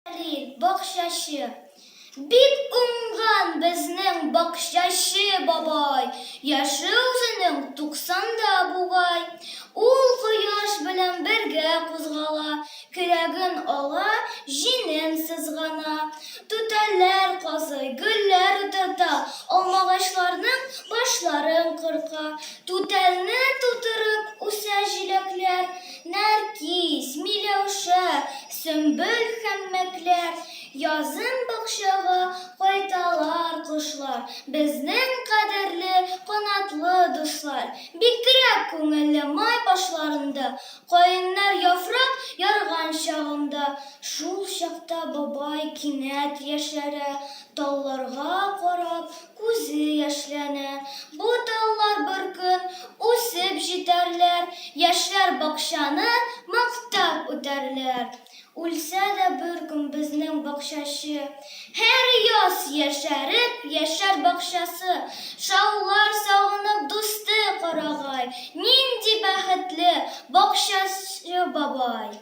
Хәлил, бакчачы. Бик уңган безнең бакчачы бабай, Яше үзенең туксанда бугай. Ул кояш белән бергә кузгала, Көрәген ала, җиңен сызгана. Түтәлләр казый, гөлләр утырта, Алмагачларның башларын кырка. Түтәлне тутырып үсә җиләкләр, Нәркис, миләүшә, сөмбел һәм мәкләр. Язын бакчага кайталар кошлар, Безнең кадерле канатлы дуслар. Бигрәк күңелле май башларында, Каеннар яфрак ярган чагында. Шул чакта бабай кинәт яшәрә, Талларга карап, Күзе яшьләнә. Бу таллар бер көн үсеп җитәрләр, Яшьләр бакчаны мактап үтәрләр. Үлсә дә бер көн безнең бакчачы, Һәр яз яшәреп яшәр бакчасы. Шаулар сагынып дусты карагай, Нинди бәхетле бакчачы бабай!